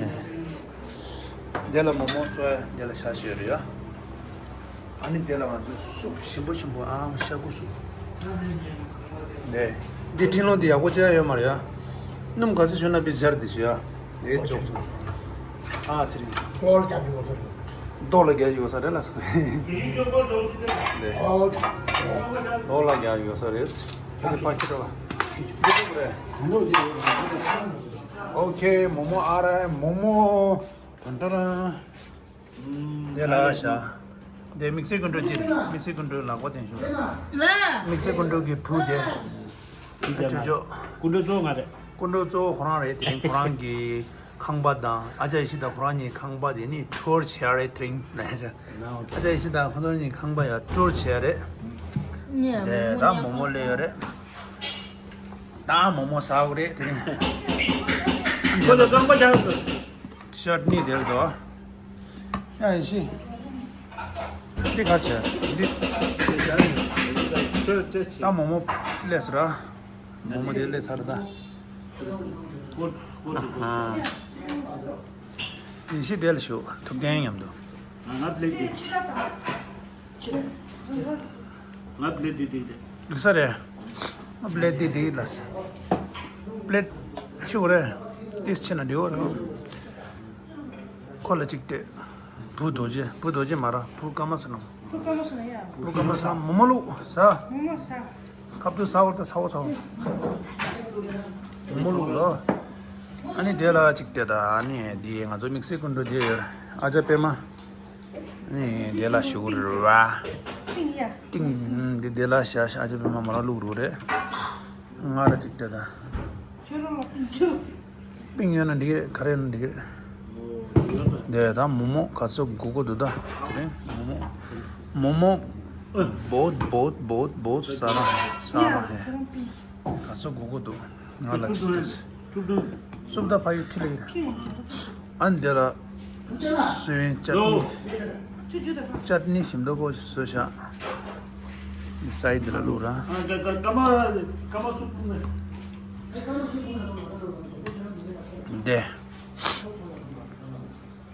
འདི་ལ་མོག་མོག་བཙོ་ཡ་འདི་ལ་ཆ་ཤས་རེད་ཡ། ཨ་ནི་དེ་ལ་ང་ཚོས་སུབ་ཞིམ་པོ་ཞིམ་པོ་ཨང་ཤ་ཁུ་སུབ། ནས། འདི་འཕྲིན་ལོང་འདི་ཡག་པོ་བྱས་ཡོད་མ་རེད་ཡ། སྣུམ་ག་ཚོད་བྱུང་ན་པི་ཛར་འདི་བྱོས་ཡ། དེ་ཅོག་ཙམ། ཨ་ཚེ་རིང་། ལོ་ལ་རྒྱབ་ཡོད་ས་རེད། རྡོ་ལ་རྒྱབ་ཡོད་ས་རེད་ལ་སོ། ནས། ཨོ། རྡོ་ལ་རྒྱབ་ཡོད་ས་རེད། དེ་ནི་ཕ་ཁྱི་འགྲོ་བ། འདི་ཅོག་རེད། ཨོ་ཁེ། མོག་མོག་ཨ་ར་མོག་མོག་ཏན་ཏན། དེ་ལ་ཤ། དེ་དམིགས་བསལ་སྐུ་མགྲོན་གྱི་དམིགས་བསལ་སྐུ་མགྲོན་ལག་པ་བསྟན་ཞུ། དམིགས་བསལ་སྐུ་མགྲོན་གྱི་བུ་དེ། ཅོ་ཅོ། སྐུ་མགྲོན་གཙོ་བོ་ང་རེད། སྐུ་མགྲོན་གཙོ་བོ་ཁོ་རང་རེད། དེ་རིང་ཁོ་རང་གི་ཁང་པ་དང་ཨ་ཅག་ཡེ་ཤེས་དང་ཁོ་རང་གཉིས་ཁང་པ་དེ་ནི་ཊུར་བྱས་རེད་དེ་རིང་ལ་ཤ། ཨ་ཅག་ཡེ་ཤེས་དང་ཁོ་རང་གཉིས་ཁང་པ་ཡ་ཊུར་བྱས་རེད། དེ་ད་མོག་མོག་སླེབས་ཡོད་རེད། ད་མོག་མོག་ཟ་འོ་རེད་དེ་རིང་། ཁོ་ཚོ་རྐང་པ་རྒྱག་དགོས། ཤར་ནི་དེར་དོ། ཡ་ཡེ་ཤེས། འདི་ག་བྱས། འདི། ད་མོག་མོག་སླེབས་སོང་ར། མོག་མོག་དེ་སླེབས་ཚར་ད། ཡེ་ཤེས་དེ་ལ་ཞུ་ཐུབ་བསྟན་མཉམ་དུ། ང་པླེ་ཊི་འདི་འདི། ས་རེད། པླེ་ཊི་འདི་འདི་ལ་ས། པླེ་ཊི་ཆུ་རེད། ཏིས་ཆེ་ན་འདི་འོ་རེད། ཁོ་ལ་གཅིག་སྤྲད། བུ་རྡོ་རྗེ་བུ་རྡོ་རྗེ་མ་ར་བུ་ཀ་མ་ས་ནམ། བུ་ཀ་མ་ས་ན་ཡ། བུ་ཀ་མ་ས་ནམ་མོ་མོ་ལུག་ས། མོ་མོ་ས། ཁབ་ཏུ་ཚ་བོ་ད་ཚ་བོ་ཚ་བོ། མོག་མོག་བླུགས་ལོ། ཨ་ནི་དེ་ལ་ཅིག་དེ་ད་ཨ་ནི་དེ་ང་ཚོ་དམིགས་བསལ་སྐུ་མགྲོན་དེ་ཡོད། ཨ་ཅག་པད་མ། ཨ་ནི་དེ་ལ་ཞུ་རུ་བ། ཏིང་ཡ། ཏིང་། དེ་དེ་ལ་ཤ་ཤ་ཨ་ཅག་པད་མ་མ་ལ་བླུགས་རུ་རེད། ང་ལ་ཅིག་དེ་ད། ཁྱོད་རང་ལ་ཏིང་ཆུ། པིང་ཡོད་ན་འགྲིག་གི་རེད། ག་རེ་ཡོད་ན་འགྲིག་གི་རེད། དེ་ད་མོག་མོག་ག་ཚོད་དགོས་དགོས་འདུག་ད། དེ་རིང་མོག་མོག་མོག་མོག་བོད་བོད་བོད་བོད་ས་ར་ས་ར་ཧེ། ག་ཚོད་དགོས་དགོས་འདུག་ང་ལ་ཅིག་སུབ་ད་ཕ་ཡུལ་ཁྲི་ལ་ཡིན། ཨ་ནི་དེ་ལ་སོ་ཡན་ཅ་ནི་ཅ་ནི་ཞིམ་མདོག་གོ་བཟོས་ཤག་ས་ཡི་འདི་ལ་བླུགས་ར། དེ།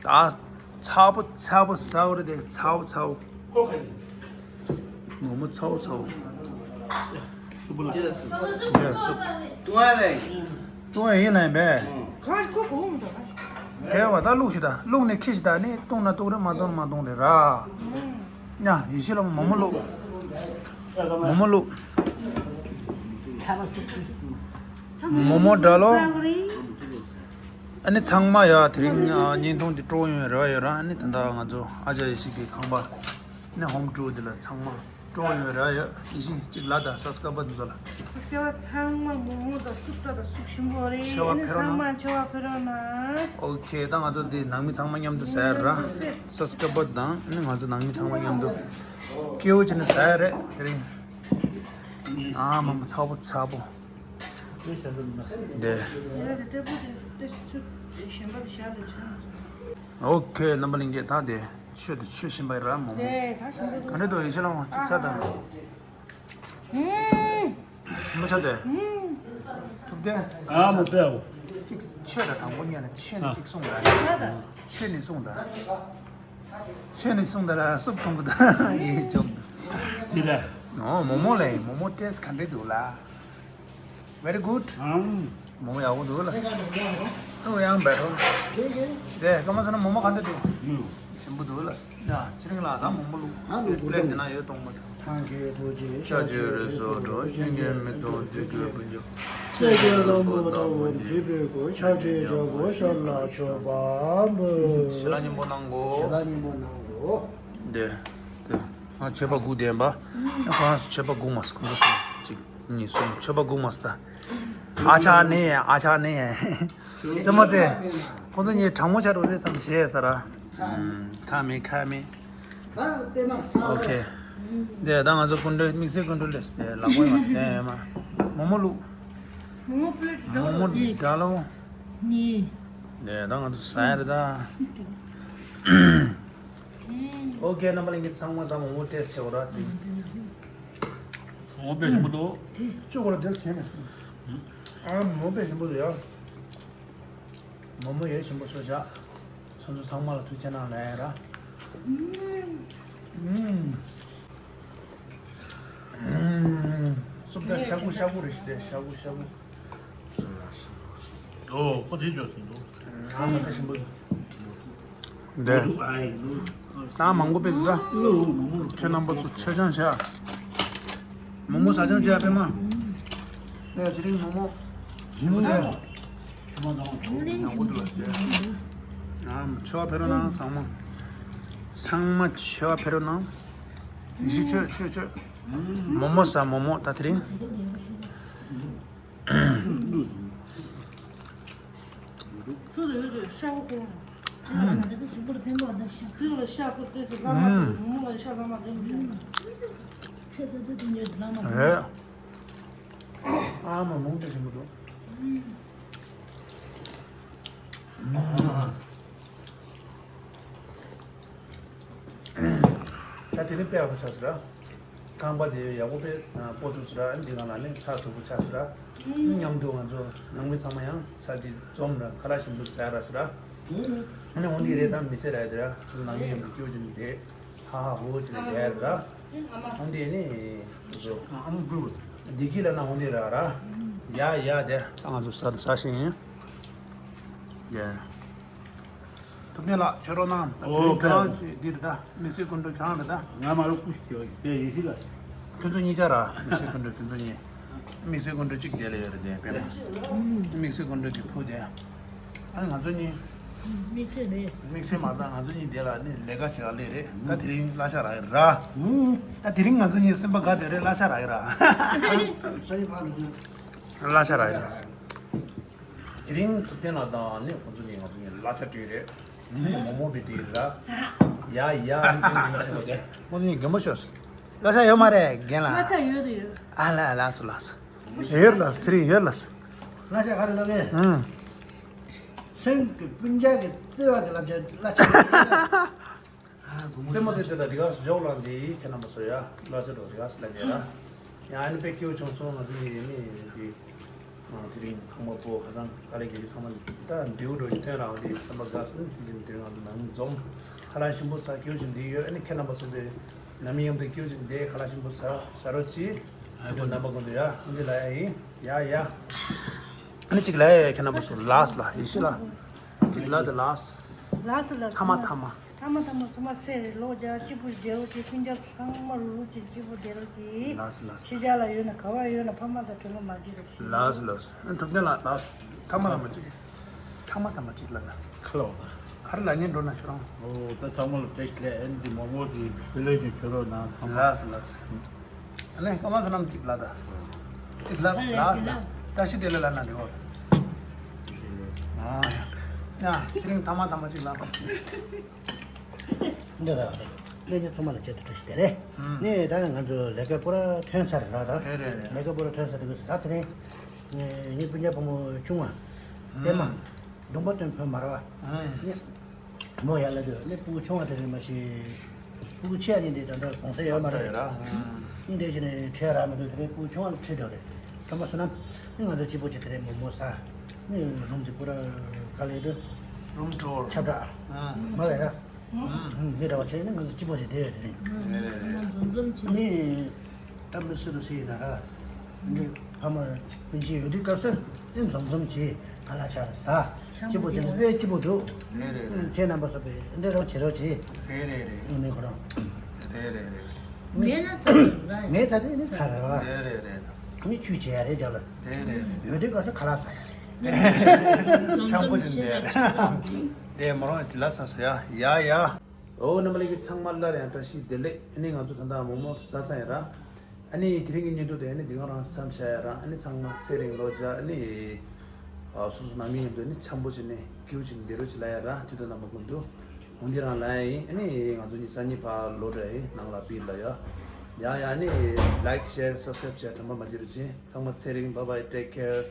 ད་ཚ་པོ་ཚ་པོ་ཟ་བ་རེད་དེ། ཚ་པོ་ཚ་པོ། མོག་མོག་ཚ་པོ་ཚ་པོ། དེ་སུབ། བཏུང་བ་ཡིན་ལ་ཡིན་པས། དེ་བ་ད་བླུགས་ཤིག་ད། བླུགས་ནས་ཁྱི་ཤིག་ད་ནི་བཏུང་ན་བཏུང་རེད། མ་བཏུང་ན་མ་བཏུང་རེད་ར། ཉ་ཡེ་ཤེས་ལ་མོག་མོག་བླུགས། མོག་མོག་བླུགས། མོག་མོག་འདྲ་ལོ། ཨ་ནི་ཚང་མ་ཡ་དེ་རིང་ཨ་བརྙན་ཐུང་འདི་སྤྲོ་ཡོང་རེ་བ་ཡོད་ར། ཨ་ནི་ད་ལྟ་ང་ཚོ་ཨ་ཅག་ཡེ་ཤེས་ཀྱི་ཁང་པ་ནི་ཧོམ་ཊུར་འདི་ལ་ཚང་མ་སྤྲོ་ཡོང་རེ་བ་ཡོད། ཡེ་ཤེས་གཅིག་ལ་དང་སབ་སི་ཀ་རའི་བར་ཚོ་ལ། སབ་སི་ཀ་རའི་བར་ཚང་མ་མོག་མོག་དང་སུབ་ད་དང་སུབ་ཞིམ་པོ་རེད། མཆོད་པ་ཨ་ནི་ཕེབས་རོགས་ཚང་མ་གནང་། མཆོད་པ་ཕེབས་རོགས་གནང་། ཨོ་ཁེ། ད་ང་ཚོ་འདི་ནང་མི་ཚང་མ་མཉམ་དུ་ཟ་ཡ་ར། སབ་སི་ཀ་རའི་བར་དང་ཨ་ནི་ང་ཚོ་ནང་མི་ཚང་མ་མཉམ་དུ་སྐྱིད་པོ་བྱས་ནས་ཟ་ཡ་རེད་དེ་རིང་། ཨ་མ་མ་ཚ་པོ་ཚ་པོ། དེ། ཨོ་ཁེ། རྣམ་པ་ལྷན་རྒྱས་ད་དེ་ཆོས་དེ་ཆོས་ཞིམ་པ་ར་མོག་མོག་ག་འདྲ་འདུག་ཡེ་ཤེས་ལགས་ཅིག་ཟ་དང་། ཞིམ་པོ་ཆགས་དེ། ཐུབ་དེ། ཨ་མ་པའོ། ཅིག་ཆོས་དང་དང་པོ་ཉན་ན་ཆོས་ནི་ཅིག་གསུངས་དང་། ཆོས་ནི་གསུངས་དང་། ཆོས་ནི་གསུངས་དང་ལ་སུབ་འཐུང་གི་འདུག་ཡེ་ཅོག་འདུག་དེ་ལ། ཨོ་མོག་མོག་ལ་ཡིན། མོག་མོག་ཏེས་ག་འདྲ་འདུག་ལ། Very good. ཨང་། མོག་མོག་ཡག་པོ་འདུག་ལ། ཨོ་ཡང་བེ་ཊོ། དེ་སྐར་མ་ཚོ་ན་མོག་མོག་ག་འདྲ་འདུག་ཞིམ་པོ་འདུག་ལ། ཡ་ཚེ་རིང་ལགས་ད་མོག་མོག་བླུགས། ཨ་བླུགས་པི་ལེཊ་དེ་ན་ཡོད་གཏོང་མ་ཐུབ། ཐང་གའི་རྡོ་རྗེ་ཤཱཀྱའི་རིགས་སུ་འགྲོ། གཞན་གྱིས་མི་ཐུབ་བདུད་ཀྱི་དཔུང་འཇོམས། སྲས་ཀྱི་བློན་པོ་ལྟ་བུར་བརྒྱུད་པའི་སྐུ། ཕྱག་བྱེད་ལྕགས་པོ་ཞབས་ལ་མཆོད་པ་འབུལ། ཞལ་ལག་སྙིང་པོ་གནང་གོ། ཞལ་ལག་སྙིང་པོ་གནང་གོ། དེ་དེ་ང་མཆོད་པ་སྒུག་བསྡད་པ། ཁོ་རང་ཚོ་མཆོད་པ་སྒུག་མ་སོང་། ཁོ་ཚོ་གཅིག་གཉིས་གསུམ་མཆོད་པ་སྒུག་མ་སོང་ད། ཨ་ཅག་ནི་ཨ་ཅག་ནི། རྩེད་མོ་རྩེ། ཁོ་ཚོ་གཉིས་གྲང་མོ་ཆགས་འགྲོ་རེད་བསམ་བྱས་ས་ར། ཁ་མེད་ཁ་མེད། ཨོ་ཁེ། དེ་ད་ང་ཚོ་སྐུ་མགྲོན་དམིགས་བསལ་སྐུ་མགྲོན་ལས་དེ་ལག་པ་ཡང་བསྟན་ཡོད་མ། མོག་མོག་བླུགས། མོག་མོག་པི་ལེཊ་ཅིག་འདྲ་ལོ། གཉིས། དེ་ད་ང་ཚོ་ཟ་ཡ་རེད་ད། ཨོ་ཁེ། རྣམ་པ་ལྷན་རྒྱས་ཚང་མ་ད་མོག་མོག་ཏེས་ཊི་བྱེད་དགོས་ར་དེ། མོག་དཔེ་ཞིམ་པོ་འདུག་ཅོ་གོ་ར་དེར་ཁྱེར་ནས། ཨ་མོག་དཔེ་ཞིམ་པོ་འདུག་ཡ། མོག་མོག་ཡོད་ཞིམ་པོ་བཟོས་བཞག་ཚང་ཚོ་ཚང་མ་ལ་ཐུགས་རྗེ་གནང་ལབ་ཡ་ར། ཨུམ། ཨུམ། སུབ་ད་ཤ་ཁུ་ཤ་ཁུ་རེད་ཤི་དེ་ཤ་ཁུ་ཤ་ཁུ། ཨོ་ཁོ་དེ་འཇོག་ཟིན་འདུག་ཨ་མ་དེ་ཞིམ་པོ་འདུག་དེ། ད་མང་པོ་དཔེ་འདུག་ད། ཁྱེད་རྣམ་པ་ཚོ་ཆ་ཆང་བྱ། མོག་མོག་ཟ་ཆང་བྱ་པད་མ། ཨེ་ཚེ་རིང་མོག་མོག་ཞིམ་པོ་འདུག་ཡག་པོ་འདུག་ཨ་མཆོད་པ་ཕེབས་རོགས་གནང་ཚང་མ། ཚང་མ་མཆོད་པ་ཕེབས་རོགས་གནང་། ཡེ་ཤེས་མཆོད་མཆོད་མཆོད། མོག་མོག་ཟ་མོག་མོག་ད་དེ་རིང་། ཚོད་ཡོད་ཚོད་ཤ་བོ་ཁོ། ཨ་ང་ད་ལྟ་གཟུགས་པོ་ལ་ཕན་པ་ད་ཤ། དེ་ལ་ཤ་ཁོ་དེ་ཚོ་ལྷག་མ་དེ་མོ་ལ་ཤ་ལྷག་མ་དེ་མོ་ཤ། ཤ་ཚ་ཚ་དེ་ཉོས་ལྷག་མ་དེ། རེད། ཨ་མ་མོག་དེ་ཞིམ་པོ་འདུག་ད་དེ་ནི་དཔེ་ཡག་པོ་ཆགས་ཟེར་ར། ཁང་པ་དེ་ཡག་པོ་དཔེ་སྤོ་ཐུབ་ཟེར་ར། འདི་ག་ལ་ནི་ཚགས་ཚུད་པོ་ཆགས་ཟེར་ར། མཉམ་དུ་ང་ཚོ་ནང་མི་ཚང་མ་ཡང་ཚར་གཅིག་འཛོམས་ར་ཁ་ལག་ཞིམ་པོ་ཟ་ར་ཟེར་ར། ཨ་ནི་འོ་འདི་རེད་ད་མི་ཚེ་ར་དེ་ར་ནང་མི་མཉམ་དུ་སྐྱོ་གྱི་མི་དེ་ཧ་ཧ་ཧོ་ཧོ་བྱས་ནས་བསྡད་ར། འོ་འདི་ནི་སོ་སོ་བདེ་སྐྱིད་ལ་ན་འོ་འདི་ར་ར། ཡ་ཡ་དེ་ད་ང་ཚོ་ཟ་ཟ་ཤེས་ཡིན། ཡ། ཐུབ་བསྟན་ལགས་ཆོས་རོགས་གནང་། ཨོ་ཁྱོད་རང་ཅིག་འདི་རེད་ད། མི་སེར་སྐུ་མགྲོན་ཁྱོད་རང་རེད་ད། ང་མ་རུ་ཀུ་ཤི་ཡོད་དེ་ཡེ་ཤེས་ལགས། ཁྱོད་ཚོ་གཉིས་ཀ་ར་དམིགས་བསལ་སྐུ་མགྲོན། ཁྱོད་ཚོ་གཉིས་དམིགས་བསལ་སྐུ་མགྲོན་གཅིག་དེ་ལ་ཡོད་རེད། དེ་དཔེར་ན་དམིགས་བསལ་སྐུ་མགྲོན་གྱི་ཕུ་དེ། ཨ་ནི་ང་ཚོ་གཉིས་དམིགས་བསལ་རེད། དམིགས་བསལ་མ་གཏོགས་ང་ཚོ་གཉིས་དེ་ལ་ནི་ལས་ཀ་བྱེད་ཡག་སླེབས་རེད། ད་དེ་རིང་གླ་ཆ་རག་གི་ར། ད་དེ་རིང་ང་ཚོ་གཉིས་སེམས་པ་དགའ་བསྡད་རེད། གླ་ཆ་རག་གི་ར། གླ་ཆ་རག་གི་ར། དེ་རིང་ཐུབ་བསྟན་ལགས་དང་ནི་ཁོང་ཚོ་གཉིས་ང་ཚོ་གཉིས་གླ་ཆ་སྤྲད་རེད། ནི་མོག་མོག་བི་དེ་ར། ཡ་ཡ་ཨན་ཏན་དེ་ཁྱེད་ལ་དེ་ཁོང་ཚོ་གཉིས་རྒན་པོ་ཤོས། གླ་ཆ་ཡོད་མ་རེད་རྒན་ལགས། གླ་ཆ་ཡོད་དུ་ཡོད། ཨ་ལ་ལགས་སོ་ལགས་སོ། ཡོད་ལགས་སོ། ཚེ་རིང་ཡོད་ལགས་སོ། གླ་ཆ་ག་རེ་ལབ་གས། ཨང་། སེང་གི་སྤུན་ཀྱག་གི་བརྩེ་བ་གི་བསླབ་བྱ་གླ་ཆ། རྩེད་མོ་རྩེ་དེ་དང་རི་ཧ་སི་ལྗོགས་ལ་འདི་ཁྱེད་རྣམ་པ་ཚོ་ཡ་གླ་ཆ་འགྲོ་རི་ཧ་སི་ལ་ཉེ་ར། ཡང་ཨ་ནི་དཔེ་སྐྱིད་པོ་བྱུང་སོང་། ང་ཚོ་ཡིན་ནི་འདི། དེ་རིང་ཁང་པ་པོ་ཁ་སང་དཀའ་ལས་རྒྱག་རྒྱུ་ཚང་མ་ད་འདིའུ་འགྲོ་ཞིག་ཐོན་རང་དེ་བསམ་པ་དགའ་སོང་། དེ་བཞིན་དེ་རིང་ང་ཚོ་ནང་འཛོམས་ཁ་ལག་ཞིམ་པོ་ཟ་སྐྱིད་པོ་ཞིག་འདི་ཡོད། ཨ་ནི་ཁྱེད་རྣམ་པ་ཚོ་དེ་ནམ་ཡིན་ཡང་དེ་སྐྱིད་པོ་ཞིག་འདི་ཁ་ལག་ཞིམ་པོ་ཟ་ཟ་རོགས་གྱིས། ཨ་ཁོ་རྣམ་པ་ཀུན་ཏུ་ཡ་ཨ་འདི་ལ་ཡ་ཡིན་ཡ་ཡ། ཨ་ནི་གཅིག་ལ་ཡ་ཁྱེད་རྣམ་པ་ཚོ་ལགས་ལ་ཡེ་ཤེས་ལ་གཅིག་ལ་དེ་ལགས། ལགས་ལ་ཐ་མ་ཐ་མ། ཐ་མ་ཐ་མ་ཚང་མ་ཚེ་རིང་ལོ་བརྒྱ་སྐྱིད་པོ་བདེ་རོགས་གྱིས། སྤུན་ཀྱག་ཚང་མ་རུག་རུག་ཅིག་སྐྱིད་པོ་བདེ་རོགས་གྱིས། ལགས་སོ་ལགས་སོ། ཕྱི་རྒྱལ་ལ་ཡོད་ན་ག་བ་ཡོད་ན་ཕ་མ་དང་གྲོགས་པོ་མ་བརྗེད་རོགས་གྱིས། ལགས་སོ་ལགས་སོ། ཨ་ཐུབ་བསྟན་ལགས་ལགས་སོ། ཐ་མ་ཐ་མ་གཅིག་ཐ་མ་ཐ་མ་གཅིག་ལ་ལ། ཁ་ལོ། ག་རེ་ལབ་སྙིང་འདོད་ན་ཁྱོད་རང་། ཨོ་ད་ཚང་མ་ལ་བཀྲ་ཤིས་བདེ་ལེགས། ཨ་ནི་འདི་མོག་མོག་གི་བེ་ལེ་ཞིག་བྱོས་རོགས་གནང་ཚང་མ། ལགས་སོ་ལགས་སོ། ཨ་ནི་ཀ་མ་ཚོ་རྣམས་གཅིག་ལ་ད། གཅིག་ལ་ལགས་སོ་ལ། བཀྲ་ཤིས་བདེ་ལེགས་ལ་ན་འདི་འོ། ཨ་ཡ། ཚེ་རིང་ཐ་མ་ཐ་མ་གཅིག་ལ། འདི་ར། ལྷན་རྒྱས་ཚང་མ་ལ་བཅས་ཏེ་བཀྲ་ཤིས་བདེ་ལེགས། ཨུམ། ནས་ད་ང་ཚོ་ལས་ཀ་པུ་ར་ཐོན་ཚར་ར་ད། རེད་རེད་རེད། ལས་ཀ་པུ་ར་ཐོན་ཚར་དུས་ད་དེ་རིང་། ངའི་སྤུན་ཀྱག་བུ་མོ་ཆུང་བ། པད་མ། ཨུམ། གདོང་པ་སྟོན་ཕོད་མ་ར་བ། ཨུམ། ནས། མོ་ཡར་ལ་དུས་ནས་སྤུ་གུ་ཆུང་བ་དེ་རིང་མ་ཤི། སྤུ་གུ་ཆེ་བ་གཉིས་དེ་ད་ལྟ་གོང་ས་ཡོད་མ་རེད། ད་ཡོད་ར། ཨུམ། གཉིས་དེ་བྱས་ནས་ཁྲལ་རག་མི་འདུག་དེ་རིང་སྤུ་གུ་ཆུང་བ་ཁྲིད་འགྲོ་རེད། ཁམས་པ་བསོད་ནམས། ནི་ང་ཚོ་གཅིག་པོ་བྱས་དེ་རིང་མོག་མོག་ཟ། ནི་རུམ་དེ་པུ་ར་ག་ལེ་རུ། རུམ་ཊུར། ཁྱབ་བསྒྲགས། ཨ། མ་ལས་ར། ཨ། ཨ་ནི་འདྲ་བ་བྱས་ནི་ང་ཚོ་གཅིག་པོ་བྱས་བསྡད་ཡོད་དེ་རིང་། རེད་རེད་རེད། འཛོམས་འཛོམས་བྱས། ནི། ད་མི་སུ་རུ་སུ་ཡིན་ན་ར། འདི་ཕ་མ་སྤུན་མཆེད་ཡོད་དུས་སྐབས་སུ་ནི་འཛོམས་འཛོམས་བྱས་ག་ལ་ཆ་ལ་ཟ། གཅིག་པོ་དེ་ལ་དཔེ་སྐྱིད་པོ་འདུག་རེད་རེད་རེད། ཁྱེད་རྣམ་པ་ཚོ་དཔེ་འདྲ་རོགས་བྱེད་རོགས་བྱེད། རེད་རེད་རེད། ཨ་ནི་ཁོ་རང་། རེད་རེད་རེད། མེད་ན་ཚ་ར། མེད་ཚ་དེ་ནི་ཚ་ར་བ། རེད་རེད་རེད། མི་ཆུ་བྱེད་ཡ་རེད་ཅག་ལ། རེད་རེད་རེད། ཡོད་དུས་སྐབས་སུ་ཁ་ལག་ཟ་ཡ་རེད། འཆམ་པོ་ཞིག་འདེད་ཡ་རེད། དེ་མོ་རང་ཅི་ལ་ས་ས་ཡ་ཡ་ཡ། ཨོ་རྣམ་པ་ལྷན་རྒྱས་ཚང་མ་སླར་ཡང་བཀྲ་ཤིས་བདེ་ལེགས། ཨ་ནི་ང་ཚོ་ད་ལྟ་མོག་མོག་ཟ་ཚར་ཡ་ར། ཨ་ནི་དེ་རིང་གི་བརྙན་ཐུང་དེ་ཨ་ནི་འདི་ག་རང་མཚམས་བཞག་ཡ་ར། ཨ་ནི་ཚང་མ་ཚེ་རིང་ལོ་བརྒྱ། ཨ་ནི་ཨ་སོ་སོ་ནང་མི་མཉམ་དུ་ཨ་ནི་འཆམ་པོ་བྱས་ནས་སྐྱིད་པོ་བྱས་ནས་བསྡད་རོགས་བྱེད་ལབ་ཡ་ར། དུས་དང་རྣམ་པ་ཀུན་ཏུ་འོང་འདི་རང་ལབ་ཡ་ཡིན། ཨ་ནི་ང་ཚོ་གཉིས་སང་ཉིན་ཕར་ལོག་འགྲོ་ཡ་ཡིན། ནང་ལ་བིར་ལ་ཡ་ཡ་ཡ། ཨ་ནི་like share subscribe བྱས་དྲན་པ་མ་བརྗེད་རོགས་བྱེད། ཚང་མ་ཚེ་རིང་། bye bye, take care.